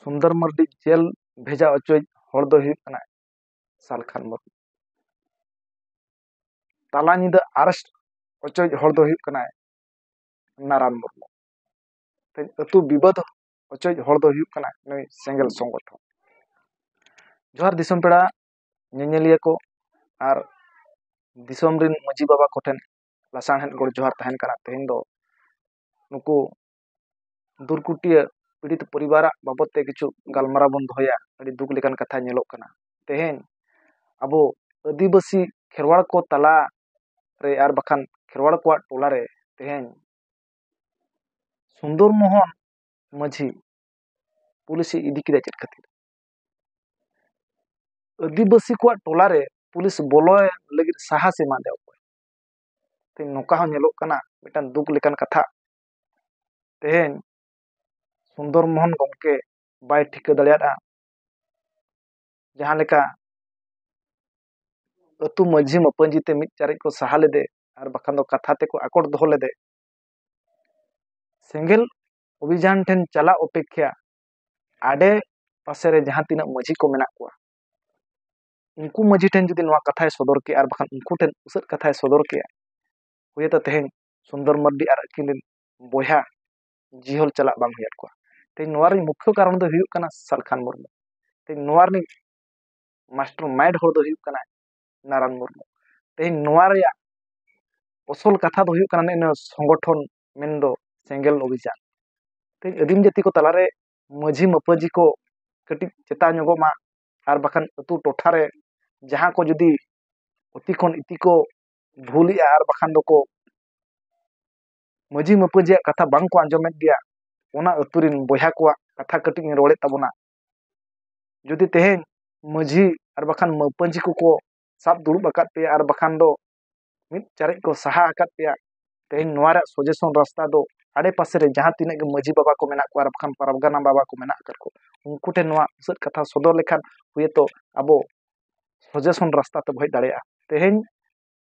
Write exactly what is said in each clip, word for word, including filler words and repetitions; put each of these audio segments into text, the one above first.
ᱥᱩᱱᱫᱚᱨ ᱢᱟᱨᱰᱤ ᱡᱮᱞ ᱵᱷᱮᱡᱟ ᱚᱪᱚᱭᱤᱡ ᱦᱚᱲ ᱫᱚᱭ ᱦᱩᱭᱩᱜ ᱠᱟᱱᱟᱭ ᱥᱟᱞᱠᱷᱟᱱ ᱢᱩᱨᱢᱩ᱾ ᱛᱟᱞᱟ ᱧᱤᱫᱟᱹ ᱟᱨᱮᱥᱴ ᱚᱪᱚᱭᱤᱡ ᱦᱚᱲ ᱫᱚᱭ ᱦᱩᱭᱩᱜ ᱠᱟᱱᱟᱭ ᱱᱟᱨᱟᱱ ᱢᱩᱨᱢᱩ᱾ ᱛᱮᱦᱮᱧ ᱟᱹᱛᱩ ᱵᱤᱵᱟᱹᱫ ᱚᱪᱚᱭᱤᱡ ᱦᱚᱲ ᱫᱚᱭ ᱦᱩᱭᱩᱜ ᱠᱟᱱᱟᱭ ᱱᱩᱭ ᱥᱮᱸᱜᱮᱞ ᱥᱚᱝᱜᱚᱴᱷᱚᱱ᱾ ᱡᱚᱦᱟᱨ ᱫᱤᱥᱚᱢ ᱯᱮᱲᱟ, ᱧᱮᱧᱮᱞᱤᱭᱟᱹ ᱠᱚ ᱟᱨ ᱫᱤᱥᱚᱢ ᱨᱤᱱ ᱢᱟᱹᱡᱷᱤ ᱵᱟᱵᱟ ᱠᱚᱴᱷᱮᱱ ᱞᱟᱥᱟᱲᱦᱮᱫ ᱜᱚᱰ ᱡᱚᱦᱟᱨ ᱛᱟᱦᱮᱱ ᱠᱟᱱᱟ᱾ ᱛᱮᱦᱮᱧ ᱫᱚ ᱱᱩᱠᱩ ᱫᱩᱨᱠᱩᱴᱤᱭᱟᱹ ᱯᱤᱲᱤᱛ ᱯᱚᱨᱤᱵᱟᱨᱟᱜ ᱵᱟᱵᱚᱫ ᱛᱮ ᱠᱤᱪᱷᱩ ᱜᱟᱞᱢᱟᱨᱟᱣ ᱵᱚᱱ ᱫᱚᱦᱚᱭᱟ᱾ ᱟᱹᱰᱤ ᱫᱩᱠ ᱞᱮᱠᱟᱱ ᱠᱟᱛᱷᱟ ᱧᱮᱞᱚᱜ ᱠᱟᱱᱟ᱾ ᱛᱮᱦᱮᱧ ᱟᱵᱚ ᱟᱹᱫᱤᱵᱟᱹᱥᱤ ᱠᱷᱮᱨᱣᱟᱲ ᱠᱚ ᱛᱟᱞᱟ ᱨᱮ ᱟᱨ ᱵᱟᱠᱷᱟᱱ ᱠᱷᱮᱨᱣᱟᱲ ᱠᱚᱣᱟᱜ ᱴᱚᱞᱟ ᱨᱮ ᱛᱮᱦᱮᱧ ᱥᱩᱱᱫᱚᱨ ᱢᱳᱦᱚᱱ ᱢᱟᱹᱡᱷᱤ ᱯᱩᱞᱤᱥ ᱮ ᱤᱫᱤ ᱠᱮᱫᱟ ᱪᱮᱫ ᱠᱷᱟᱹᱛᱤᱨ? ᱟᱹᱫᱤᱵᱟᱹᱥᱤ ᱠᱚᱣᱟᱜ ᱴᱚᱞᱟ ᱨᱮ ᱯᱩᱞᱤᱥ ᱵᱚᱞᱚᱭ ᱞᱟᱹᱜᱤᱫ ᱥᱟᱦᱟᱥ ᱮᱢᱟᱫᱮᱭᱟ ᱚᱠᱚᱭ? ᱛᱮᱦᱮᱧ ᱱᱚᱝᱠᱟ ᱦᱚᱸ ᱧᱮᱞᱚᱜ ᱠᱟᱱᱟ, ᱢᱤᱫᱴᱟᱝ ᱫᱩᱠ ᱞᱮᱠᱟᱱ ᱠᱟᱛᱷᱟ᱾ ᱛᱮᱦᱮᱧ ᱥᱩᱱᱫᱚᱨ ᱢᱳᱦᱚᱱ ᱜᱚᱢᱠᱮ ᱵᱟᱭ ᱴᱷᱤᱠᱟᱹ ᱫᱟᱲᱮᱭᱟᱫᱼᱟ᱾ ᱡᱟᱦᱟᱸ ᱞᱮᱠᱟ ᱟᱹᱛᱩ ᱢᱟᱹᱡᱷᱤ ᱢᱟᱯᱟᱹᱡᱷᱤ ᱛᱮ ᱢᱤᱫ ᱪᱟᱨᱮᱡ ᱠᱚ ᱥᱟᱦᱟ ᱞᱮᱫᱮ ᱟᱨ ᱵᱟᱠᱷᱟᱱ ᱫᱚ ᱠᱟᱛᱷᱟ ᱛᱮᱠᱚ ᱟᱠᱚᱴ ᱫᱚᱦᱚ ᱞᱮᱫᱮ, ᱥᱮᱸᱜᱮᱞ ᱚᱵᱷᱤᱡᱟᱱ ᱴᱷᱮᱱ ᱪᱟᱞᱟᱜ ᱚᱯᱮᱠᱷᱟ ᱟᱰᱮ ᱯᱟᱥᱮ ᱨᱮ ᱡᱟᱦᱟᱸ ᱛᱤᱱᱟᱹᱜ ᱢᱟᱹᱡᱷᱤ ᱠᱚ ᱢᱮᱱᱟᱜ ᱠᱚᱣᱟ, ᱩᱱᱠᱩ ᱢᱟᱹᱡᱷᱤ ᱴᱷᱮᱱ ᱡᱩᱫᱤ ᱱᱚᱣᱟ ᱠᱟᱛᱷᱟᱭ ᱥᱚᱫᱚᱨ ᱠᱮᱭᱟ ᱟᱨ ᱵᱟᱠᱷᱟᱱ ᱩᱱᱠᱩ ᱴᱷᱮᱱ ᱩᱥᱟᱹᱫ ᱠᱟᱛᱷᱟᱭ ᱥᱚᱫᱚᱨ ᱠᱮᱭᱟ, ᱦᱩᱭᱛᱚ ᱛᱮᱦᱮᱧ ᱥᱩᱱᱫᱚᱨ ᱢᱟᱨᱰᱤ ᱟᱨ ᱟᱹᱠᱤᱱ ᱨᱮᱱ ᱵᱚᱭᱦᱟ ᱡᱤᱦᱚᱞ ᱪᱟᱞᱟᱜ ᱵᱟᱝ ᱦᱩᱭᱟᱫ ᱠᱚᱣᱟ᱾ ᱛᱮᱦᱮᱧ ᱱᱚᱣᱟ ᱨᱮᱱ ᱢᱩᱠᱷᱭᱚ ᱠᱟᱨᱚᱱ ᱫᱚ ᱦᱩᱭᱩᱜ ᱠᱟᱱᱟ ᱥᱟᱞᱠᱷᱟᱱ ᱢᱩᱨᱢᱩ᱾ ᱛᱮᱦᱮᱧ ᱱᱚᱣᱟ ᱨᱤᱱᱤᱡ ᱢᱟᱥᱴᱟᱨ ᱢᱟᱭᱤᱱᱰ ᱦᱚᱲ ᱫᱚ ᱦᱩᱭᱩᱜ ᱠᱟᱱᱟᱭ ᱱᱟᱨᱟᱱ ᱢᱩᱨᱢᱩ᱾ ᱛᱮᱦᱮᱧ ᱱᱚᱣᱟ ᱨᱮᱭᱟᱜ ᱟᱥᱚᱞ ᱠᱟᱛᱷᱟ ᱫᱚ ᱦᱩᱭᱩᱜ ᱠᱟᱱᱟ ᱱᱤᱭᱟᱹ ᱥᱚᱝᱜᱚᱴᱷᱚᱱ ᱢᱮᱱᱫᱚ ᱥᱮᱸᱜᱮᱞ ᱚᱵᱷᱤᱡᱟᱱ᱾ ᱛᱮᱦᱮᱧ ᱟᱹᱫᱤᱢ ᱡᱟᱹᱛᱤ ᱠᱚ ᱛᱟᱞᱟᱨᱮ ᱢᱟᱹᱡᱷᱤ ᱢᱟᱹᱯᱟᱹᱡᱷᱤ ᱠᱚ ᱠᱟᱹᱴᱤᱡ ᱪᱮᱛᱟᱣ ᱧᱚᱜᱚᱜ ᱢᱟ, ᱟᱨ ᱵᱟᱠᱷᱟᱱ ᱟᱹᱛᱩ ᱴᱚᱴᱷᱟ ᱨᱮ ᱡᱟᱦᱟᱸ ᱠᱚ ᱡᱩᱫᱤ ᱚᱛᱤ ᱠᱷᱚᱱ ᱤᱛᱤ ᱠᱚ ᱵᱷᱩᱞᱮᱜᱼᱟ ᱟᱨ ᱵᱟᱠᱷᱟᱱ ᱫᱚᱠᱚ ᱢᱟᱹᱡᱷᱤ ᱢᱟᱹᱯᱟᱹᱡᱷᱤᱭᱟᱜ ᱠᱟᱛᱷᱟ ᱵᱟᱝ ᱠᱚ ᱟᱸᱡᱚᱢᱮᱫ ᱜᱮᱭᱟ, ᱚᱱᱟ ᱟᱹᱛᱩ ᱨᱮᱱ ᱵᱚᱭᱦᱟ ᱠᱚᱣᱟᱜ ᱠᱟᱛᱷᱟ ᱠᱟᱹᱴᱤᱡ ᱤᱧ ᱨᱚᱲᱮᱫ ᱛᱟᱵᱚᱱᱟ᱾ ᱡᱩᱫᱤ ᱛᱮᱦᱮᱧ ᱢᱟᱹᱡᱷᱤ ᱟᱨ ᱵᱟᱠᱷᱟᱱ ᱢᱟᱹᱯᱟᱹᱡᱷᱤ ᱠᱚᱠᱚ ᱥᱟᱵ ᱫᱩᱲᱩᱵ ᱟᱠᱟᱫ ᱯᱮᱭᱟ ᱟᱨ ᱵᱟᱠᱷᱟᱱ ᱫᱚ ᱢᱤᱫ ᱪᱟᱨᱮᱡ ᱠᱚ ᱥᱟᱦᱟ ᱟᱠᱟᱫ ᱯᱮᱭᱟ, ᱛᱮᱦᱮᱧ ᱱᱚᱣᱟ ᱨᱮᱭᱟᱜ ᱥᱚᱡᱮᱥᱚᱱ ᱨᱟᱥᱛᱟ ᱫᱚ ᱟᱰᱮ ᱯᱟᱥᱮ ᱨᱮ ᱡᱟᱦᱟᱸ ᱛᱤᱱᱟᱹᱜ ᱜᱮ ᱢᱟᱹᱡᱷᱤ ᱵᱟᱵᱟ ᱠᱚ ᱢᱮᱱᱟᱜ ᱠᱚᱣᱟ ᱟᱨ ᱵᱟᱠᱷᱟᱱ ᱯᱟᱨᱜᱟᱱᱟ ᱵᱟᱵᱟ ᱠᱚ ᱢᱮᱱᱟᱜ ᱟᱠᱟᱫ ᱠᱚ, ᱩᱱᱠᱩ ᱴᱷᱮᱱ ᱱᱚᱣᱟ ᱩᱥᱟᱹᱫ ᱠᱟᱛᱷᱟ ᱥᱚᱫᱚᱨ ᱞᱮᱠᱷᱟᱱ ᱦᱩᱭᱛᱚ ᱟᱵᱚ ᱥᱚᱡᱮᱥᱚᱱ ᱨᱟᱥᱛᱟ ᱛᱮᱵᱚ ᱦᱮᱡ ᱫᱟᱲᱮᱭᱟᱜᱼᱟ᱾ ᱛᱮᱦᱮᱧ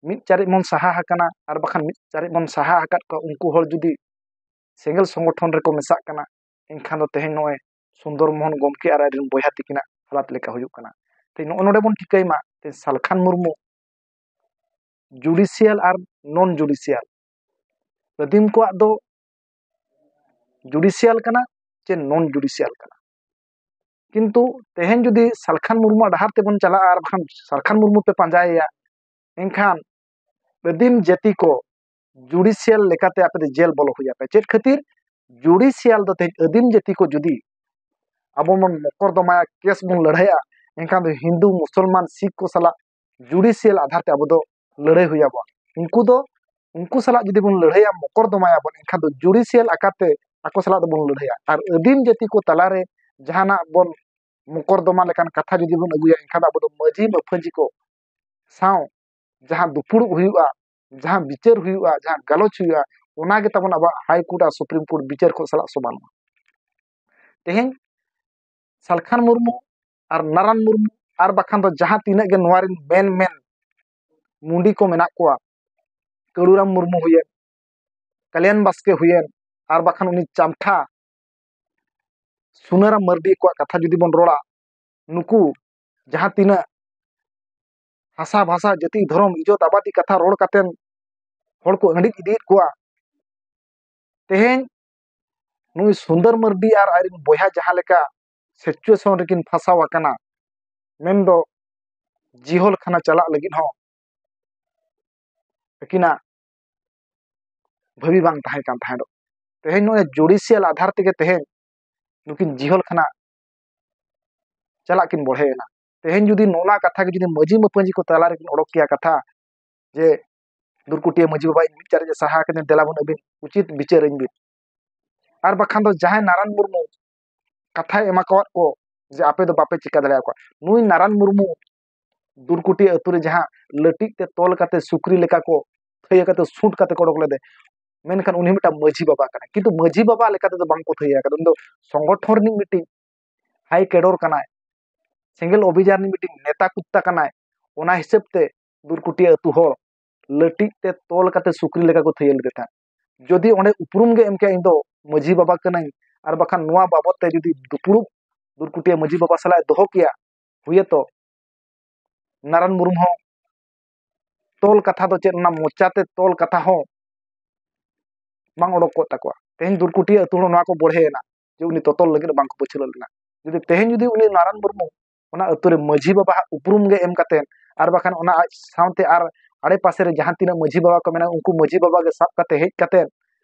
ᱢᱤᱫ ᱪᱟᱨᱮᱡ ᱵᱚᱱ ᱥᱟᱦᱟ ᱟᱠᱟᱱᱟ ᱟᱨ ᱵᱟᱠᱷᱟᱱ ᱢᱤᱫ ᱪᱟᱨᱮᱡ ᱵᱚᱱ ᱥᱟᱦᱟ ᱟᱠᱟᱫ ᱠᱚᱣᱟ, ᱩᱱᱠᱩ ᱦᱚᱲ ᱡᱩᱫᱤ ᱥᱮᱸᱜᱮᱞ ᱥᱚᱝᱜᱚᱴᱷᱚᱱ ᱨᱮᱠᱚ ᱢᱮᱥᱟᱜ ᱠᱟᱱᱟ, ᱮᱱᱠᱷᱟᱱ ᱫᱚ ᱛᱮᱦᱮᱧ ᱱᱚᱜᱼᱚᱭ ᱥᱩᱱᱫᱚᱨ ᱢᱳᱦᱚᱱ ᱜᱚᱢᱠᱮ ᱟᱨ ᱟᱡᱨᱮᱱ ᱵᱚᱭᱦᱟ ᱛᱤᱠᱤᱱᱟᱜ ᱦᱟᱞᱟᱛ ᱞᱮᱠᱟ ᱦᱩᱭᱩᱜ ᱠᱟᱱᱟ᱾ ᱛᱮ ᱱᱚᱜᱼᱚ ᱱᱚᱰᱮ ᱵᱚᱱ ᱴᱷᱤᱠᱟᱹᱭ ᱢᱟ, ᱛᱮ ᱥᱟᱞᱠᱷᱟᱱ ᱢᱩᱨᱢᱩ ᱡᱩᱰᱤᱥᱤᱭᱟᱞ ᱟᱨ ᱱᱚᱱ ᱡᱩᱰᱤᱥᱤᱭᱟᱞ ᱟᱹᱫᱤᱢ ᱠᱚᱣᱟᱜ ᱫᱚ ᱡᱩᱰᱤᱥᱤᱭᱟᱞ ᱠᱟᱱᱟ ᱪᱮ ᱱᱚᱱ ᱡᱩᱰᱤᱥᱤᱭᱟᱞ ᱠᱟᱱᱟ᱾ ᱠᱤᱱᱛᱩ ᱛᱮᱦᱮᱧ ᱡᱩᱫᱤ ᱥᱟᱞᱠᱷᱟᱱ ᱢᱩᱨᱢᱩᱣᱟᱜ ᱰᱟᱦᱟᱨ ᱛᱮᱵᱚᱱ ᱪᱟᱞᱟᱜᱼᱟ ᱟᱨ ᱵᱟᱠᱷᱟᱱ ᱥᱟᱞᱠᱷᱟᱱ ᱢᱩᱨᱢᱩ ᱯᱮ ᱯᱟᱸᱡᱟᱭᱮᱭᱟ, ᱮᱱᱠᱷᱟᱱ ᱟᱹᱫᱤᱢ ᱡᱟᱹᱛᱤ ᱠᱚ ᱡᱩᱰᱤᱥᱤᱭᱟᱞ ᱞᱮᱠᱟᱛᱮ ᱟᱯᱮ ᱫᱚ ᱡᱮᱞ ᱵᱚᱞᱚ ᱦᱩᱭ ᱟᱯᱮ᱾ ᱪᱮᱫ ᱠᱷᱟᱹᱛᱤᱨ? ᱡᱩᱰᱤᱥᱤᱭᱟᱞ ᱫᱚ ᱛᱮᱦᱮᱧ ᱟᱹᱫᱤᱢ ᱡᱟᱹᱛᱤ ᱠᱚ ᱡᱩᱫᱤ ᱟᱵᱚ ᱵᱚᱱ ᱢᱚᱠᱚᱨᱫᱚᱢᱟᱭᱟ, ᱠᱮᱥ ᱵᱚᱱ ᱞᱟᱹᱲᱦᱟᱹᱭᱟ, ᱮᱱᱠᱷᱟᱱ ᱫᱚ ᱦᱤᱱᱫᱩ, ᱢᱩᱥᱚᱞᱢᱟᱱ, ᱥᱤᱠᱷ ᱠᱚ ᱥᱟᱞᱟᱜ ᱡᱩᱰᱤᱥᱤᱭᱟᱞ ᱟᱫᱷᱟᱨ ᱛᱮ ᱟᱵᱚ ᱫᱚ ᱞᱟᱹᱲᱦᱟᱹᱭ ᱦᱩᱭ ᱟᱵᱚᱱᱟ᱾ ᱩᱱᱠᱩ ᱫᱚ, ᱩᱱᱠᱩ ᱥᱟᱞᱟᱜ ᱡᱩᱫᱤ ᱵᱚᱱ ᱞᱟᱹᱲᱦᱟᱹᱭᱟ, ᱢᱚᱠᱚᱨᱫᱚᱢᱟᱭᱟᱵᱚᱱ, ᱮᱱᱠᱷᱟᱱ ᱫᱚ ᱡᱩᱰᱤᱥᱤᱭᱟᱞ ᱟᱠᱟᱛᱮ ᱟᱠᱚ ᱥᱟᱞᱟᱜ ᱫᱚᱵᱚᱱ ᱞᱟᱹᱲᱦᱟᱹᱭᱟ᱾ ᱟᱨ ᱟᱹᱫᱤᱢ ᱡᱟᱹᱛᱤ ᱠᱚ ᱛᱟᱞᱟᱨᱮ ᱡᱟᱦᱟᱱᱟᱜ ᱵᱚᱱ ᱢᱚᱠᱚᱨᱫᱚᱢᱟ ᱞᱮᱠᱟᱱ ᱠᱟᱛᱷᱟ ᱡᱩᱫᱤ ᱵᱚᱱ ᱟᱹᱜᱩᱭᱟ, ᱮᱱᱠᱷᱟᱱ ᱫᱚ ᱟᱵᱚ ᱫᱚ ᱢᱟᱹᱡᱷᱤ ᱢᱟᱹᱯᱷᱟᱹᱡᱷᱤ ᱠᱚ ᱥᱟᱶ ᱡᱟᱦᱟᱸ ᱫᱩᱯᱩᱲᱩᱵ ᱦᱩᱭᱩᱜᱼᱟ, ᱡᱟᱦᱟᱸ ᱵᱤᱪᱟᱹᱨ ᱦᱩᱭᱩᱜᱼᱟ, ᱡᱟᱦᱟᱸ ᱜᱟᱞᱚᱪ ᱦᱩᱭᱩᱜᱼᱟ, ᱚᱱᱟᱜᱮ ᱛᱟᱵᱚᱱ ᱟᱵᱚᱣᱟᱜ ᱦᱟᱭ ᱠᱳᱨᱴ ᱟᱨ ᱥᱩᱯᱨᱤᱢ ᱠᱳᱨᱴ ᱵᱤᱪᱟᱹᱨ ᱠᱚ ᱥᱟᱞᱟᱜ ᱥᱚᱢᱟᱱᱚᱜᱼᱟ᱾ ᱛᱮᱦᱮᱧ ᱥᱟᱞᱠᱷᱟᱱ ᱢᱩᱨᱢᱩ ᱟᱨ ᱱᱟᱨᱟᱱ ᱢᱩᱨᱢᱩ ᱟᱨ ᱵᱟᱠᱷᱟᱱ ᱫᱚ ᱡᱟᱦᱟᱸ ᱛᱤᱱᱟᱹᱜ ᱜᱮ ᱱᱚᱣᱟ ᱨᱮᱱ ᱢᱮᱱ ᱢᱮᱱ ᱢᱩᱸᱰᱤ ᱠᱚ ᱢᱮᱱᱟᱜ ᱠᱚᱣᱟ, ᱠᱟᱹᱲᱩᱨᱟᱢ ᱢᱩᱨᱢᱩ ᱦᱩᱭᱮᱱ, ᱠᱟᱞᱭᱟᱱ ᱵᱟᱥᱠᱮ ᱦᱩᱭᱮᱱ, ᱟᱨ ᱵᱟᱠᱷᱟᱱ ᱩᱱᱤ ᱪᱟᱢᱴᱷᱟ ᱥᱩᱱᱟᱹᱨᱟᱢ ᱢᱟᱹᱨᱰᱤ ᱠᱚᱣᱟᱜ ᱠᱟᱛᱷᱟ ᱡᱩᱫᱤ ᱵᱚᱱ ᱨᱚᱲᱟ, ᱱᱩᱠᱩ ᱡᱟᱦᱟᱸ ᱛᱤᱱᱟᱹᱜ ᱦᱟᱥᱟ ᱵᱷᱟᱥᱟ, ᱡᱟᱹᱛᱤ, ᱫᱷᱚᱨᱚᱢ, ᱤᱡᱚᱛ ᱟᱵᱟᱫᱤ ᱠᱟᱛᱷᱟ ᱨᱚᱲ ᱠᱟᱛᱮᱱ ᱦᱚᱲ ᱠᱚ ᱟᱹᱬᱤᱡ ᱤᱫᱤᱭᱮᱫ ᱠᱚᱣᱟ, ᱛᱮᱦᱮᱧ ᱱᱩᱭ ᱥᱩᱱᱫᱚᱨ ᱢᱟᱹᱨᱰᱤ ᱟᱨ ᱟᱡᱨᱮᱱ ᱵᱚᱭᱦᱟ ᱡᱟᱦᱟᱸ ᱞᱮᱠᱟ ᱥᱤᱪᱩᱭᱮᱥᱚᱱ ᱨᱮᱠᱤᱱ ᱯᱷᱟᱸᱥᱟᱣ ᱟᱠᱟᱱᱟ, ᱢᱮᱱᱫᱚ ᱡᱤᱦᱚᱞ ᱠᱷᱟᱱᱟ ᱪᱟᱞᱟᱜ ᱞᱟᱹᱜᱤᱫ ᱦᱚᱸ ᱟᱹᱠᱤᱱᱟᱜ ᱵᱷᱟᱹᱵᱤ ᱵᱟᱝ ᱛᱟᱦᱮᱸ ᱠᱟᱱ ᱛᱟᱦᱮᱸᱫ᱾ ᱛᱮᱦᱮᱧ ᱱᱚᱜᱼᱚᱭ ᱡᱩᱰᱤᱥᱤᱭᱟᱞ ᱟᱫᱷᱟᱨ ᱛᱮᱜᱮ ᱛᱮᱦᱮᱧ ᱱᱩᱠᱤᱱ ᱡᱤᱦᱚᱞ ᱠᱷᱟᱱᱟ ᱪᱟᱞᱟᱜ ᱠᱤᱱ ᱵᱚᱲᱦᱮᱭᱮᱱᱟ᱾ ᱛᱮᱦᱮᱧ ᱡᱩᱫᱤ ᱱᱚᱣᱟ ᱠᱟᱛᱷᱟ ᱜᱮ ᱡᱩᱫᱤ ᱢᱟᱹᱡᱷᱤ ᱢᱟᱹᱯᱟᱹᱡᱷᱤ ᱠᱚ ᱛᱟᱞᱟ ᱨᱮᱠᱤᱱ ᱚᱰᱚᱠ ᱠᱮᱭᱟ ᱠᱟᱛᱷᱟ, ᱡᱮ ᱫᱩᱨᱠᱩᱴᱤᱭᱟᱹ ᱢᱟᱹᱡᱷᱤ ᱵᱟᱵᱟ, ᱤᱧ ᱢᱤᱫ ᱪᱟᱨᱮᱡ ᱮ ᱥᱟᱦᱟ ᱠᱟᱹᱫᱤᱧ, ᱫᱮᱞᱟ ᱵᱚᱱ ᱟᱹᱵᱤᱱ ᱩᱪᱤᱛ ᱵᱤᱪᱟᱹᱨ ᱟᱹᱧ ᱵᱤᱱ᱾ ᱟᱨ ᱵᱟᱠᱷᱟᱱ ᱫᱚ ᱡᱟᱦᱟᱸᱭ ᱱᱟᱨᱟᱱ ᱢᱩᱨᱢᱩ ᱠᱟᱛᱷᱟᱭ ᱮᱢᱟ ᱠᱟᱣᱟᱫ ᱠᱚ ᱡᱮ ᱟᱯᱮ ᱫᱚ ᱵᱟᱯᱮ ᱪᱤᱠᱟ ᱫᱟᱲᱮᱭᱟᱠᱚᱣᱟ, ᱱᱩᱭ ᱱᱟᱨᱟᱱ ᱢᱩᱨᱢᱩ ᱫᱩᱨᱠᱩᱴᱤᱭᱟᱹ ᱟᱹᱛᱩ ᱨᱮ ᱡᱟᱦᱟᱸ ᱞᱟᱹᱴᱤᱡ ᱛᱮ ᱛᱚᱞ ᱠᱟᱛᱮ ᱥᱩᱠᱨᱤ ᱞᱮᱠᱟ ᱠᱚ ᱛᱷᱟᱹᱭᱟᱹ ᱠᱟᱛᱮ ᱥᱩᱴ ᱠᱟᱛᱮ ᱠᱚ ᱚᱰᱚᱠ ᱞᱮᱫᱮ, ᱢᱮᱱᱠᱷᱟᱱ ᱩᱱᱤ ᱢᱤᱫᱴᱟᱝ ᱢᱟᱹᱡᱷᱤ ᱵᱟᱵᱟ ᱠᱟᱱᱟᱭ, ᱠᱤᱱᱛᱩ ᱢᱟᱹᱡᱷᱤ ᱵᱟᱵᱟ ᱞᱮᱠᱟ ᱛᱮᱫᱚ ᱵᱟᱝ ᱠᱚ ᱛᱷᱟᱹᱭᱟᱹ ᱟᱠᱟᱫᱟ᱾ ᱩᱱᱤ ᱫᱚ ᱥᱚᱝᱜᱚᱴᱷᱚᱱ ᱨᱤᱱᱤᱡ ᱢᱤᱫᱴᱤᱡ ᱦᱟᱭ ᱠᱮᱰᱚᱨ ᱠᱟᱱᱟᱭ, ᱥᱮᱸᱜᱮᱞ ᱚᱵᱷᱤᱡᱟᱱ ᱨᱤᱱᱤᱡ ᱢᱤᱫᱴᱤᱡ ᱱᱮᱛᱟ ᱠᱩᱛᱛᱟ ᱠᱟᱱᱟᱭ᱾ ᱚᱱᱟ ᱦᱤᱥᱟᱹᱵ ᱛᱮ ᱫᱩᱨᱠᱩᱴᱤᱭᱟᱹ ᱟᱹᱛᱩ ᱦᱚᱲ ᱞᱟᱹᱴᱤᱡ ᱛᱮ ᱛᱚᱞ ᱠᱟᱛᱮ ᱥᱩᱠᱨᱤ ᱞᱮᱠᱟ ᱠᱚ ᱛᱷᱟᱹᱭᱟᱹ ᱞᱮᱫᱮ ᱛᱟᱦᱮᱸᱫ᱾ ᱡᱩᱫᱤ ᱚᱸᱰᱮ ᱩᱯᱨᱩᱢ ᱜᱮ ᱮᱢ ᱠᱮᱭᱟ, ᱤᱧ ᱫᱚ ᱢᱟᱹᱡᱷᱤ ᱵᱟᱵᱟ ᱠᱟᱹᱱᱟᱹᱧ, ᱟᱨ ᱵᱟᱠᱷᱟᱱ ᱱᱚᱣᱟ ᱵᱟᱵᱚᱫ ᱛᱮ ᱡᱩᱫᱤ ᱫᱩᱯᱲᱩᱵ ᱫᱩᱨᱠᱩᱴᱤᱭᱟᱹ ᱢᱟᱹᱡᱷᱤ ᱵᱟᱵᱟ ᱥᱟᱞᱟᱜ ᱮ ᱫᱚᱦᱚ ᱠᱮᱭᱟ, ᱦᱩᱭᱮᱛᱚ ᱱᱟᱨᱟᱱ ᱢᱩᱨᱢᱩ ᱦᱚᱸ ᱛᱚᱞ ᱠᱟᱛᱷᱟ ᱫᱚ ᱪᱮᱫ, ᱚᱱᱟ ᱢᱚᱪᱟᱛᱮ ᱛᱚᱞ ᱠᱟᱛᱷᱟ ᱦᱚᱸ ᱵᱟᱝ ᱚᱰᱚᱠ ᱠᱚᱜ ᱛᱟᱠᱚᱣᱟ᱾ ᱛᱮᱦᱮᱧ ᱫᱩᱨᱠᱩᱴᱤᱭᱟᱹ ᱟᱹᱛᱩ ᱦᱚᱲ ᱱᱚᱣᱟ ᱠᱚ ᱵᱚᱲᱦᱮᱭᱮᱱᱟ ᱡᱮ ᱩᱱᱤ ᱛᱚᱛᱚᱞ ᱞᱟᱹᱜᱤᱫ ᱵᱟᱝ ᱠᱚ ᱯᱟᱹᱪᱷᱞᱟᱹ ᱞᱮᱱᱟ᱾ ᱡᱩᱫᱤ ᱛᱮᱦᱮᱧ ᱡᱩᱫᱤ ᱩᱱᱤ ᱱᱟᱨᱟᱱ ᱢᱩᱨᱢᱩ ᱚᱱᱟ ᱟᱹᱛᱩ ᱨᱮ ᱢᱟᱹᱡᱷᱤ ᱵᱟᱵᱟᱣᱟᱜ ᱩᱯᱨᱩᱢ ᱜᱮ ᱮᱢ ᱠᱟᱛᱮᱫ, ᱟᱨ ᱵᱟᱠᱷᱟᱱ ᱚᱱᱟ ᱟᱡ ᱥᱟᱶᱛᱮ ᱟᱨ ᱟᱲᱮ ᱯᱟᱥᱮ ᱨᱮ ᱡᱟᱦᱟᱸ ᱛᱤᱱᱟᱹᱜ ᱢᱟᱹᱡᱷᱤ ᱵᱟᱵᱟ ᱠᱚ ᱢᱮᱱᱟᱜᱼᱟ, ᱩᱱᱠᱩ ᱢᱟᱹᱡᱷᱤ ᱵᱟᱵᱟ ᱜᱮ ᱥᱟᱵ ᱠᱟᱛᱮ ᱦᱮᱡ ᱠᱟᱛᱮᱫ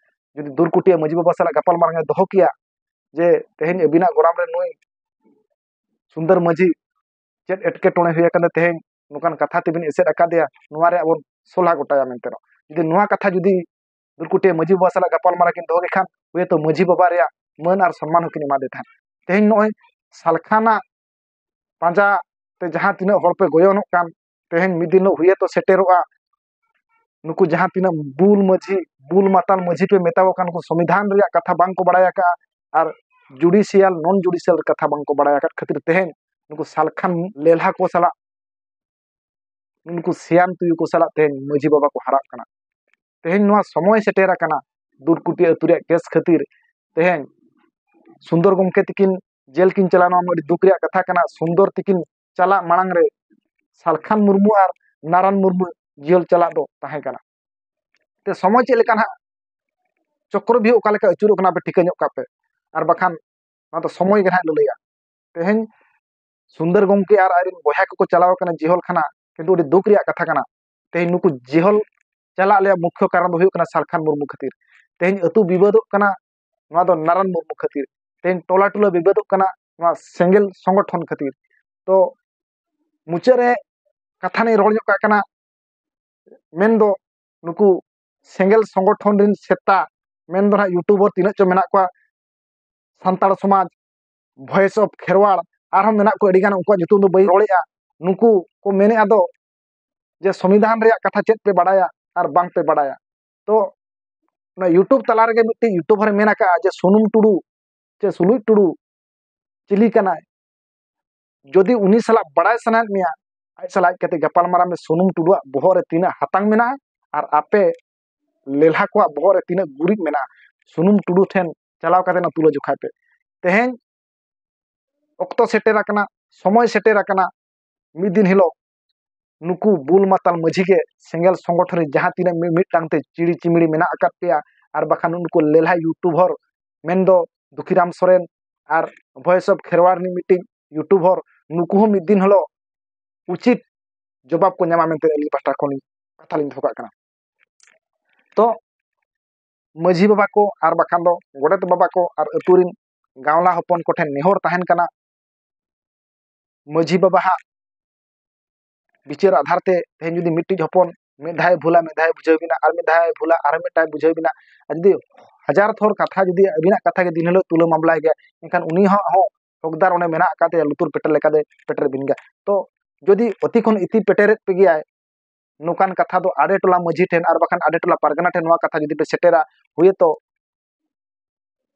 ᱡᱩᱫᱤ ᱫᱩᱨᱠᱩᱴᱤᱭᱟᱹ ᱢᱟᱹᱡᱷᱤ ᱵᱟᱵᱟ ᱥᱟᱞᱟᱜ ᱜᱟᱯᱟᱞ ᱢᱟᱨᱟᱝ ᱮ ᱫᱚᱦᱚ ᱠᱮᱭᱟ ᱡᱮ ᱛᱮᱦᱮᱧ ᱟᱹᱵᱤᱱᱟᱜ ᱜᱚᱨᱟᱢ ᱨᱮ ᱱᱩᱭ ᱥᱩᱱᱫᱚᱨ ᱢᱟᱹᱡᱷᱤ ᱪᱮᱫ ᱮᱴᱠᱮᱴᱚᱬᱮ ᱦᱩᱭ ᱟᱠᱟᱱᱟ, ᱛᱮᱦᱮᱧ ᱱᱚᱝᱠᱟᱱ ᱠᱟᱛᱷᱟ ᱛᱮᱵᱤᱱ ᱮᱥᱮᱫ ᱟᱠᱟᱫᱮᱭᱟ, ᱱᱚᱣᱟ ᱨᱮᱭᱟᱜ ᱵᱚᱱ ᱥᱚᱞᱦᱟ ᱜᱚᱴᱟᱭᱟ ᱢᱮᱱᱛᱮ᱾ ᱡᱩᱫᱤ ᱱᱚᱣᱟ ᱠᱟᱛᱷᱟ ᱡᱩᱫᱤ ᱫᱩᱨᱠᱩᱴᱤᱭᱟᱹ ᱢᱟᱹᱡᱷᱤ ᱵᱟᱵᱟ ᱥᱟᱞᱟᱜ ᱜᱟᱯᱟᱞ ᱢᱟᱨᱟᱣ ᱠᱤᱱ ᱫᱚᱦᱚ ᱠᱮᱫ ᱠᱷᱟᱱ, ᱦᱩᱭᱛᱚ ᱢᱟᱹᱡᱷᱤ ᱵᱟᱵᱟ ᱨᱮᱭᱟᱜ ᱢᱟᱹᱱ ᱟᱨ ᱥᱚᱱᱢᱟᱱ ᱦᱚᱸᱠᱤᱱ ᱮᱢᱟ ᱫᱮ ᱛᱟᱦᱮᱸᱫ᱾ ᱛᱮᱦᱮᱧ ᱱᱚᱜᱼᱚᱭ ᱥᱟᱞᱠᱷᱟᱱᱟᱜ ᱯᱟᱸᱡᱟ ᱛᱮ ᱡᱟᱦᱟᱸ ᱛᱤᱱᱟᱹᱜ ᱦᱚᱲ ᱯᱮ ᱜᱚᱭᱚᱱᱚᱜ ᱠᱟᱱ, ᱛᱮᱦᱮᱧ ᱢᱤᱫ ᱫᱤᱱ ᱦᱤᱞᱳᱜ ᱦᱩᱭᱛᱚ ᱥᱮᱴᱮᱨᱚᱜᱼᱟ, ᱱᱩᱠᱩ ᱡᱟᱦᱟᱸ ᱛᱤᱱᱟᱹᱜ ᱵᱩᱞ ᱢᱟᱹᱡᱷᱤ, ᱵᱩᱞ ᱢᱟᱛᱟᱞ ᱢᱟᱹᱡᱷᱤ ᱯᱮ ᱢᱮᱛᱟ ᱠᱚ ᱠᱟᱱ, ᱩᱱᱠᱩ ᱥᱚᱝᱵᱤᱫᱷᱟᱱ ᱨᱮᱭᱟᱜ ᱠᱟᱛᱷᱟ ᱵᱟᱝ ᱠᱚ ᱵᱟᱲᱟᱭ ᱟᱠᱟᱫᱼᱟ, ᱟᱨ ᱡᱩᱰᱤᱥᱤᱭᱟᱞ, ᱱᱚᱱ ᱡᱩᱰᱤᱥᱤᱭᱟᱞ ᱠᱟᱛᱷᱟ ᱵᱟᱝ ᱠᱚ ᱵᱟᱲᱟᱭ ᱟᱠᱟᱫ ᱠᱷᱟᱹᱛᱤᱨ ᱛᱮᱦᱮᱧ ᱱᱩᱠᱩ ᱥᱟᱞᱠᱷᱟᱱ ᱞᱮᱞᱦᱟ ᱠᱚ ᱥᱟᱞᱟᱜ, ᱱᱩᱠᱩ ᱥᱮᱭᱟᱱ ᱛᱩᱭᱩ ᱠᱚ ᱥᱟᱞᱟᱜ ᱛᱮᱦᱮᱧ ᱢᱟᱹᱡᱷᱤ ᱵᱟᱵᱟ ᱠᱚ ᱦᱟᱨᱟᱜ ᱠᱟᱱᱟ᱾ ᱛᱮᱦᱮᱧ ᱱᱚᱣᱟ ᱥᱚᱢᱚᱭ ᱥᱮᱴᱮᱨ ᱟᱠᱟᱱᱟ, ᱫᱩᱨᱠᱩᱴᱤ ᱟᱹᱛᱩ ᱨᱮᱭᱟᱜ ᱠᱮᱥ ᱠᱷᱟᱹᱛᱤᱨ ᱛᱮᱦᱮᱧ ᱥᱩᱱᱫᱚᱨ ᱜᱚᱢᱠᱮ ᱛᱤᱠᱤᱱ ᱡᱮᱞ ᱠᱤᱱ ᱪᱟᱞᱟᱣ, ᱱᱚᱣᱟ ᱢᱟ ᱟᱹᱰᱤ ᱫᱩᱠ ᱨᱮᱭᱟᱜ ᱠᱟᱛᱷᱟ ᱠᱟᱱᱟ᱾ ᱥᱩᱱᱫᱚᱨ ᱛᱤᱠᱤᱱ ᱪᱟᱞᱟᱜ ᱢᱟᱲᱟᱝ ᱨᱮ ᱥᱟᱞᱠᱷᱟᱱ ᱢᱩᱨᱢᱩ ᱟᱨ ᱱᱟᱨᱟᱱ ᱢᱩᱨᱢᱩ ᱡᱮᱞ ᱪᱟᱞᱟᱜ ᱫᱚ ᱛᱟᱦᱮᱸ ᱠᱟᱱᱟ᱾ ᱛᱮ ᱥᱚᱢᱚᱭ ᱪᱮᱫ ᱞᱮᱠᱟ ᱱᱟᱦᱟᱜ ᱪᱚᱠᱨᱚᱵᱤᱭᱩᱦ ᱚᱠᱟ ᱞᱮᱠᱟ ᱟᱹᱪᱩᱨᱚᱜ ᱠᱟᱱᱟ, ᱟᱯᱮ ᱴᱷᱤᱠᱟᱹ ᱧᱚᱜ ᱠᱟᱜ ᱯᱮ᱾ ᱟᱨ ᱵᱟᱠᱷᱟᱱ ᱱᱚᱣᱟ ᱫᱚ ᱥᱚᱢᱚᱭ ᱜᱮ ᱱᱟᱦᱟᱜ ᱞᱟᱹᱞᱟᱹᱭᱟ᱾ ᱛᱮᱦᱮᱧ ᱥᱩᱱᱫᱚᱨ ᱜᱚᱢᱠᱮ ᱟᱨ ᱟᱡᱨᱮᱱ ᱵᱚᱭᱦᱟ ᱠᱚᱠᱚ ᱪᱟᱞᱟᱣ ᱟᱠᱟᱱᱟ ᱡᱮᱦᱚᱞ ᱠᱷᱟᱱᱟ, ᱠᱤᱱᱛᱩ ᱟᱹᱰᱤ ᱫᱩᱠ ᱨᱮᱭᱟᱜ ᱠᱟᱛᱷᱟ ᱠᱟᱱᱟ᱾ ᱛᱮᱦᱮᱧ ᱱᱩᱠᱩ ᱡᱮᱦᱚᱞ ᱪᱟᱞᱟᱜ ᱨᱮᱭᱟᱜ ᱢᱩᱠᱷᱭᱚ ᱠᱟᱨᱚᱱ ᱫᱚ ᱦᱩᱭᱩᱜ ᱠᱟᱱᱟ ᱥᱟᱞᱠᱷᱟᱱ ᱢᱩᱨᱢᱩ ᱠᱷᱟᱹᱛᱤᱨ᱾ ᱛᱮᱦᱮᱧ ᱟᱹᱛᱩ ᱵᱤᱵᱟᱹᱫᱚᱜ ᱠᱟᱱᱟ, ᱱᱚᱣᱟ ᱫᱚ ᱱᱟᱨᱟᱱ ᱢᱩᱨᱢᱩ ᱠᱷᱟᱹᱛᱤᱨ᱾ ᱛᱮᱦᱮᱧ ᱴᱚᱞᱟ ᱴᱚᱞᱟ ᱵᱤᱵᱟᱹᱫᱚᱜ ᱠᱟᱱᱟ, ᱱᱚᱣᱟ ᱥᱮᱸᱜᱮᱞ ᱥᱚᱝᱜᱚᱴᱷᱚᱱ ᱠᱷᱟᱹᱛᱤᱨ᱾ ᱛᱚ ᱢᱩᱪᱟᱹᱫ ᱨᱮ ᱠᱟᱛᱷᱟ ᱱᱤᱧ ᱨᱚᱲ ᱧᱚᱜ ᱠᱟᱜ ᱠᱟᱱᱟ, ᱢᱮᱱᱫᱚ ᱱᱩᱠᱩ ᱥᱮᱸᱜᱮᱞ ᱥᱚᱝᱜᱚᱴᱷᱚᱱ ᱨᱮᱱ ᱥᱮᱛᱟ, ᱢᱮᱱᱫᱚ ᱱᱟᱦᱟᱜ ᱭᱩᱴᱩᱵᱟᱨ ᱛᱤᱱᱟᱹᱜ ᱪᱚ ᱢᱮᱱᱟᱜ ᱠᱚᱣᱟ, ᱥᱟᱱᱛᱟᱲ ᱥᱚᱢᱟᱡᱽ, Voice of Kherwal, ᱟᱨᱦᱚᱸ ᱢᱮᱱᱟᱜ ᱠᱚᱣᱟ ᱟᱹᱰᱤᱜᱟᱱ, ᱩᱱᱠᱩᱣᱟᱜ ᱧᱩᱛᱩᱢ ᱫᱚ ᱵᱟᱹᱧ ᱨᱚᱲᱮᱫᱼᱟ᱾ ᱱᱩᱠᱩ ᱠᱚ ᱢᱮᱱᱮᱫᱼᱟ ᱫᱚ ᱡᱮ ᱥᱚᱝᱵᱤᱫᱷᱟᱱ ᱨᱮᱭᱟᱜ ᱠᱟᱛᱷᱟ ᱪᱮᱫ ᱯᱮ ᱵᱟᱲᱟᱭᱟ ᱟᱨ ᱵᱟᱝ ᱯᱮ ᱵᱟᱲᱟᱭᱟ᱾ ᱛᱚ ᱚᱱᱟ ᱭᱩᱴᱩᱵᱽ ᱛᱟᱞᱟ ᱨᱮᱜᱮ ᱢᱤᱫᱴᱤᱡ ᱭᱩᱴᱩᱵᱟᱨᱮ ᱢᱮᱱ ᱟᱠᱟᱫᱼᱟ ᱡᱮ ᱥᱩᱱᱩᱢ ᱴᱩᱰᱩ ᱪᱮ ᱥᱩᱞᱩᱡ ᱴᱩᱰᱩ ᱪᱤᱞᱤ ᱠᱟᱱᱟᱭ? ᱡᱩᱫᱤ ᱩᱱᱤ ᱥᱟᱞᱟᱜ ᱵᱟᱲᱟᱭ ᱥᱟᱱᱟᱭᱮᱫ ᱢᱮᱭᱟ, ᱟᱡ ᱥᱟᱞᱟᱜ ᱦᱮᱡ ᱠᱟᱛᱮ ᱜᱟᱯᱟᱞ ᱢᱟᱨᱟᱣ ᱢᱮ᱾ ᱥᱩᱱᱩᱢ ᱴᱩᱰᱩᱣᱟᱜ ᱵᱚᱦᱚᱜ ᱨᱮ ᱛᱤᱱᱟᱹᱜ ᱦᱟᱛᱟᱝ ᱢᱮᱱᱟᱜᱼᱟ ᱟᱨ ᱟᱯᱮ ᱞᱮᱞᱦᱟ ᱠᱚᱣᱟᱜ ᱵᱚᱦᱚᱜ ᱨᱮ ᱛᱤᱱᱟᱹᱜ ᱜᱩᱨᱤᱡ ᱢᱮᱱᱟᱜᱼᱟ, ᱥᱩᱱᱩᱢ ᱴᱩᱰᱩ ᱴᱷᱮᱱ ᱪᱟᱞᱟᱣ ᱠᱟᱛᱮ ᱚᱱᱟ ᱛᱩᱞᱟᱹ ᱡᱚᱠᱷᱟᱭ ᱯᱮ᱾ ᱛᱮᱦᱮᱧ ᱚᱠᱛᱚ ᱥᱮᱴᱮᱨ ᱟᱠᱟᱱᱟ, ᱥᱚᱢᱚᱭ ᱥᱮᱴᱮᱨ ᱟᱠᱟᱱᱟ, ᱢᱤᱫ ᱫᱤᱱ ᱦᱤᱞᱳᱜ ᱱᱩᱠᱩ ᱵᱩᱞ ᱢᱟᱛᱟᱞ ᱢᱟᱹᱡᱷᱤ ᱜᱮ ᱥᱮᱸᱜᱮᱞ ᱥᱚᱝᱜᱚᱴᱷᱚᱱ ᱨᱮ ᱡᱟᱦᱟᱸ ᱛᱤᱱᱟᱹᱜ ᱢᱤ-, ᱢᱤᱫᱴᱟᱝ ᱛᱮ ᱪᱤᱲᱤ ᱪᱤᱢᱲᱤ ᱢᱮᱱᱟᱜ ᱟᱠᱟᱫ ᱯᱮᱭᱟ, ᱟᱨ ᱵᱟᱠᱷᱟᱱ ᱱᱩᱠᱩ ᱞᱮᱞᱦᱟ YouTuber ᱢᱮᱱᱫᱚ ᱫᱩᱠᱷᱤᱨᱟᱢ ᱥᱚᱨᱮᱱ ᱟᱨ Voice of ᱠᱷᱮᱨᱣᱟᱲ ᱨᱤᱱᱤᱡ ᱢᱤᱫᱴᱤᱡ YouTuber, ᱱᱩᱠᱩ ᱦᱚᱸ ᱢᱤᱫ ᱫᱤᱱ ᱦᱤᱞᱳᱜ ᱩᱪᱤᱛ ᱡᱚᱵᱟᱵ ᱠᱚ ᱧᱟᱢᱟ ᱢᱮᱱᱛᱮ ᱟᱹᱞᱤᱧ ᱯᱟᱦᱴᱟ ᱠᱷᱚᱱ ᱠᱟᱛᱷᱟ ᱞᱤᱧ ᱫᱚᱦᱚ ᱠᱟᱜ ᱠᱟᱱᱟ᱾ ᱛᱚ ᱢᱟᱹᱡᱷᱤ ᱵᱟᱵᱟ ᱠᱚ ᱟᱨ ᱵᱟᱠᱷᱟᱱ ᱫᱚ ᱜᱚᱰᱮᱛ ᱵᱟᱵᱟ ᱠᱚ ᱟᱨ ᱟᱹᱛᱩ ᱨᱤᱱ ᱜᱟᱶᱞᱟ ᱦᱚᱯᱚᱱ ᱠᱚᱴᱷᱮᱱ ᱱᱮᱦᱚᱨ ᱛᱟᱦᱮᱱ ᱠᱟᱱᱟ, ᱢᱟᱹᱡᱷᱤ ᱵᱟᱵᱟᱣᱟᱜ ᱵᱤᱪᱟᱹᱨ ᱟᱫᱷᱟᱨ ᱛᱮ ᱛᱮᱦᱮᱧ ᱡᱩᱫᱤ ᱢᱤᱫᱴᱤᱡ ᱦᱚᱯᱚᱱ ᱢᱤᱫ ᱫᱷᱟᱣᱮ ᱵᱷᱩᱞᱟ, ᱢᱤᱫ ᱫᱷᱟᱣᱮ ᱵᱩᱡᱷᱟᱹᱣ ᱵᱤᱱᱟ, ᱟᱨ ᱢᱤᱫ ᱫᱷᱟᱣᱮ ᱵᱷᱩᱞᱟ, ᱟᱨ ᱢᱤᱫᱴᱟᱝ ᱵᱩᱡᱷᱟᱹᱣ ᱵᱤᱱᱟ, ᱟᱨ ᱡᱩᱫᱤ ᱦᱟᱡᱟᱨ ᱛᱷᱚᱨ ᱠᱟᱛᱷᱟ ᱡᱩᱫᱤ ᱟᱹᱵᱤᱱᱟᱜ ᱠᱟᱛᱷᱟ ᱜᱮ ᱫᱤᱱ ᱦᱤᱞᱳᱜ ᱛᱩᱞᱟᱹ ᱢᱟᱢᱞᱟᱭ ᱜᱮᱭᱟ, ᱮᱱᱠᱷᱟᱱ ᱩᱱᱤ ᱦᱚᱸ, ᱦᱚᱸ ᱦᱚᱠᱫᱟᱨ ᱚᱸᱰᱮ ᱢᱮᱱᱟᱜ ᱟᱠᱟᱫ ᱛᱟᱭᱟ, ᱞᱩᱛᱩᱨ ᱯᱮᱴᱮᱨ ᱞᱮᱠᱟᱛᱮ ᱯᱮᱴᱮᱨ ᱵᱤᱱ ᱜᱮᱭᱟ᱾ ᱛᱚ ᱡᱩᱫᱤ ᱚᱛᱤ ᱠᱷᱚᱱ ᱤᱛᱤ ᱯᱮᱴᱮᱨᱮᱫ ᱯᱮ ᱜᱮᱭᱟᱭ, ᱱᱚᱝᱠᱟᱱ ᱠᱟᱛᱷᱟ ᱫᱚ ᱟᱰᱮ ᱴᱚᱞᱟ ᱢᱟᱹᱡᱷᱤ ᱴᱷᱮᱱ ᱟᱨ ᱵᱟᱠᱷᱟᱱ ᱟᱰᱮ ᱴᱚᱞᱟ ᱯᱟᱨᱜᱟᱱᱟ ᱴᱷᱮᱱ ᱱᱚᱣᱟ ᱠᱟᱛᱷᱟ ᱡᱩᱫᱤ ᱯᱮ ᱥᱮᱴᱮᱨᱟ, ᱦᱩᱭᱛᱚ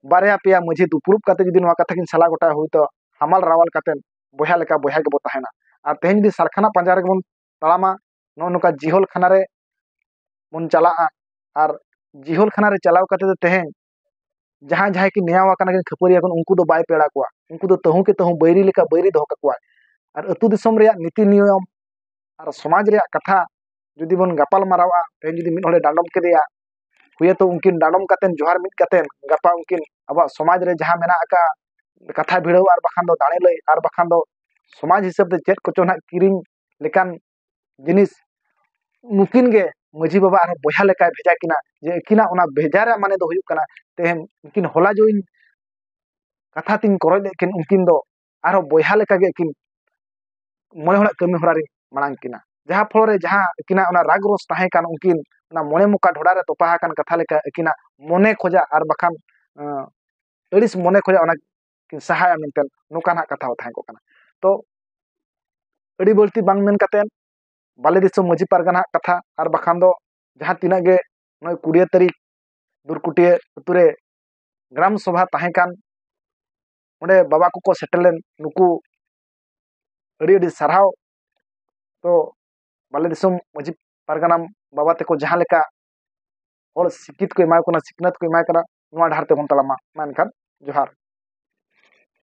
ᱵᱟᱨᱭᱟ ᱯᱮᱭᱟ ᱢᱟᱹᱡᱷᱤ ᱫᱩᱯᱲᱩᱵ ᱠᱟᱛᱮ ᱡᱩᱫᱤ ᱱᱚᱣᱟ ᱠᱟᱛᱷᱟ ᱠᱤᱱ ᱥᱟᱞᱟ ᱜᱚᱴᱟᱭᱟ, ᱦᱩᱭᱛᱚ ᱦᱟᱢᱟᱞ ᱨᱟᱣᱟᱞ ᱠᱟᱛᱮ ᱵᱚᱭᱦᱟ ᱞᱮᱠᱟ ᱵᱚᱭᱦᱟ ᱜᱮᱵᱚ ᱛᱟᱦᱮᱱᱟ᱾ ᱟᱨ ᱛᱮᱦᱮᱧ ᱡᱩᱫᱤ ᱥᱟᱨᱠᱷᱟᱱᱟ ᱯᱟᱸᱡᱟ ᱨᱮᱜᱮ ᱵᱚᱱ ᱛᱟᱲᱟᱢᱟ, ᱱᱚᱜᱼᱚ ᱱᱚᱝᱠᱟ ᱡᱤᱦᱚᱞ ᱠᱷᱟᱱᱟ ᱨᱮ ᱵᱚᱱ ᱪᱟᱞᱟᱜᱼᱟ᱾ ᱟᱨ ᱡᱤᱦᱚᱞ ᱠᱷᱟᱱᱟ ᱨᱮ ᱪᱟᱞᱟᱣ ᱠᱟᱛᱮ ᱫᱚ ᱛᱮᱦᱮᱧ ᱡᱟᱦᱟᱸᱭ ᱡᱟᱦᱟᱸᱭ ᱠᱤᱱ ᱱᱮᱭᱟᱣ ᱟᱠᱟᱱᱟ, ᱠᱤᱱ ᱠᱷᱟᱹᱯᱟᱹᱨᱤ ᱟᱠᱟᱱ, ᱩᱱᱠᱩ ᱫᱚ ᱵᱟᱭ ᱯᱮᱲᱟ ᱠᱚᱣᱟ, ᱩᱱᱠᱩ ᱫᱚ ᱛᱟᱹᱦᱩ ᱠᱮ ᱛᱟᱹᱦᱩ ᱵᱟᱹᱭᱨᱤ ᱞᱮᱠᱟ ᱵᱟᱹᱭᱨᱤ ᱫᱚᱦᱚ ᱠᱟᱠᱚᱣᱟ᱾ ᱟᱨ ᱟᱹᱛᱩ ᱫᱤᱥᱚᱢ ᱨᱮᱭᱟᱜ ᱱᱤᱛᱤ ᱱᱤᱭᱚᱢ ᱟᱨ ᱥᱚᱢᱟᱡᱽ ᱨᱮᱭᱟᱜ ᱠᱟᱛᱷᱟ ᱡᱩᱫᱤ ᱵᱚᱱ ᱜᱟᱯᱟᱞ ᱢᱟᱨᱟᱣᱟ, ᱛᱮᱦᱮᱧ ᱡᱩᱫᱤ ᱢᱤᱫ ᱦᱚᱲᱮ ᱰᱟᱸᱰᱚᱢ ᱠᱮᱫᱮᱭᱟ, ᱦᱩᱭᱛᱚ ᱩᱱᱠᱤᱱ ᱰᱟᱸᱰᱚᱢ ᱠᱟᱛᱮ ᱡᱚᱦᱟᱨ ᱢᱤᱫ ᱠᱟᱛᱮ ᱜᱟᱯᱟ ᱩᱱᱠᱤᱱ ᱟᱵᱚᱣᱟᱜ ᱥᱚᱢᱟᱡᱽ ᱨᱮ ᱡᱟᱦᱟᱸ ᱢᱮᱱᱟᱜ ᱟᱠᱟᱫ ᱠᱟᱛᱷᱟ ᱵᱷᱤᱲᱟᱹᱣ ᱟᱨ ᱵᱟᱠᱷᱟᱱ ᱫᱚ ᱫᱟᱲᱮ ᱞᱟᱹᱭ ᱟᱨ ᱵᱟᱠᱷᱟᱱ ᱫᱚ ᱥᱚᱢᱟᱡᱽ ᱦᱤᱥᱟᱹᱵ ᱛᱮ ᱪᱮᱫ ᱠᱚᱪᱚ ᱱᱟᱦᱟᱜ ᱠᱤᱨᱤᱧ ᱞᱮᱠᱟᱱ ᱡᱤᱱᱤᱥ ᱱᱩᱠᱤᱱ ᱜᱮ ᱢᱟᱹᱡᱷᱤ ᱵᱟᱵᱟ ᱟᱨᱦᱚᱸ ᱵᱚᱭᱦᱟ ᱞᱮᱠᱟᱭ ᱵᱷᱮᱡᱟ ᱠᱤᱱᱟ, ᱡᱮ ᱟᱹᱠᱤᱱᱟᱜ ᱚᱱᱟ ᱵᱷᱮᱡᱟ ᱨᱮᱭᱟᱜ ᱢᱟᱱᱮ ᱫᱚ ᱦᱩᱭᱩᱜ ᱠᱟᱱᱟ ᱛᱮᱦᱮᱧ ᱩᱱᱠᱤᱱ ᱦᱚᱞᱟ ᱡᱚ ᱤᱧ ᱠᱟᱛᱷᱟ ᱛᱤᱧ ᱠᱚᱨᱚᱡ ᱞᱮᱫ ᱠᱤᱱ, ᱩᱱᱠᱤᱱ ᱫᱚ ᱟᱨᱦᱚᱸ ᱵᱚᱭᱦᱟ ᱞᱮᱠᱟ ᱜᱮ ᱟᱹᱠᱤᱱ ᱢᱚᱬᱮ ᱦᱚᱲᱟᱜ ᱠᱟᱹᱢᱤ ᱦᱚᱨᱟ ᱨᱤᱧ ᱢᱟᱲᱟᱝ ᱠᱤᱱᱟ, ᱡᱟᱦᱟᱸ ᱯᱷᱚᱞ ᱨᱮ ᱡᱟᱦᱟᱸ ᱟᱹᱠᱤᱱᱟᱜ ᱚᱱᱟ ᱨᱟᱜᱽ ᱨᱚᱥ ᱛᱟᱦᱮᱸ ᱠᱟᱱ, ᱩᱱᱠᱤᱱ ᱚᱱᱟ ᱢᱚᱬᱮ ᱢᱚᱠᱟ ᱰᱷᱚᱰᱟ ᱨᱮ ᱛᱚᱯᱟ ᱟᱠᱟᱱ ᱠᱟᱛᱷᱟ ᱞᱮᱠᱟ ᱟᱹᱠᱤᱱᱟᱜ ᱢᱚᱱᱮ ᱠᱷᱚᱡᱟᱜ ᱟᱨ ᱵᱟᱠᱷᱟᱱ, ᱟᱸ, ᱟᱹᱲᱤᱥ ᱢᱚᱱᱮ ᱠᱷᱚᱡᱟᱜ ᱚᱱᱟ ᱠᱤᱱ ᱥᱟᱦᱟᱭᱟ ᱢᱮᱱᱛᱮ ᱱᱚᱝᱠᱟ ᱱᱟᱦᱟᱜ ᱠᱟᱛᱷᱟ ᱦᱚᱸ ᱛᱟᱦᱮᱸ ᱠᱚᱜ ᱠᱟᱱᱟ᱾ ᱛᱚ ᱟᱹᱰᱤ ᱵᱟᱹᱲᱛᱤ ᱵᱟᱝ ᱢᱮᱱ ᱠᱟᱛᱮ ᱵᱟᱞᱮ ᱫᱤᱥᱚᱢ ᱢᱟᱹᱡᱷᱤ ᱯᱟᱨᱜᱟᱱᱟᱣᱟᱜ ᱠᱟᱛᱷᱟ ᱟᱨ ᱵᱟᱠᱷᱟᱱ ᱫᱚ ᱡᱟᱦᱟᱸ ᱛᱤᱱᱟᱹᱜ ᱜᱮ ᱱᱚᱜᱼᱚᱭ ᱠᱩᱲᱤᱭᱟᱹ ᱛᱟᱹᱨᱤᱠᱷ ᱫᱩᱨᱠᱩᱴᱤᱭᱟᱹ ᱟᱹᱛᱩ ᱨᱮ ᱜᱨᱟᱢ ᱥᱚᱵᱷᱟ ᱛᱟᱦᱮᱸ ᱠᱟᱱ, ᱚᱸᱰᱮ ᱵᱟᱵᱟ ᱠᱚᱠᱚ ᱥᱮᱴᱮᱨ ᱞᱮᱱ, ᱱᱩᱠᱩ ᱟᱹᱰᱤ ᱟᱹᱰᱤ ᱥᱟᱨᱦᱟᱣ᱾ ᱛᱚ ᱵᱟᱞᱮ ᱫᱤᱥᱚᱢ ᱢᱟᱹᱡᱷᱤ ᱯᱟᱨᱜᱟᱱᱟ ᱵᱟᱵᱟ ᱛᱟᱠᱚ ᱡᱟᱦᱟᱸ ᱞᱮᱠᱟ ᱦᱚᱲ ᱥᱤᱠᱠᱷᱤᱛ ᱠᱚ ᱮᱢᱟ ᱠᱚ ᱠᱟᱱᱟ, ᱥᱤᱠᱷᱱᱟᱹᱛ ᱠᱚ ᱮᱢᱟ ᱠᱚ ᱠᱟᱱᱟ, ᱱᱚᱣᱟ ᱰᱟᱦᱟᱨ ᱛᱮᱵᱚᱱ ᱛᱟᱲᱟᱢᱟ᱾ ᱢᱟ ᱮᱱᱠᱷᱟᱱ ᱡᱚᱦᱟᱨ᱾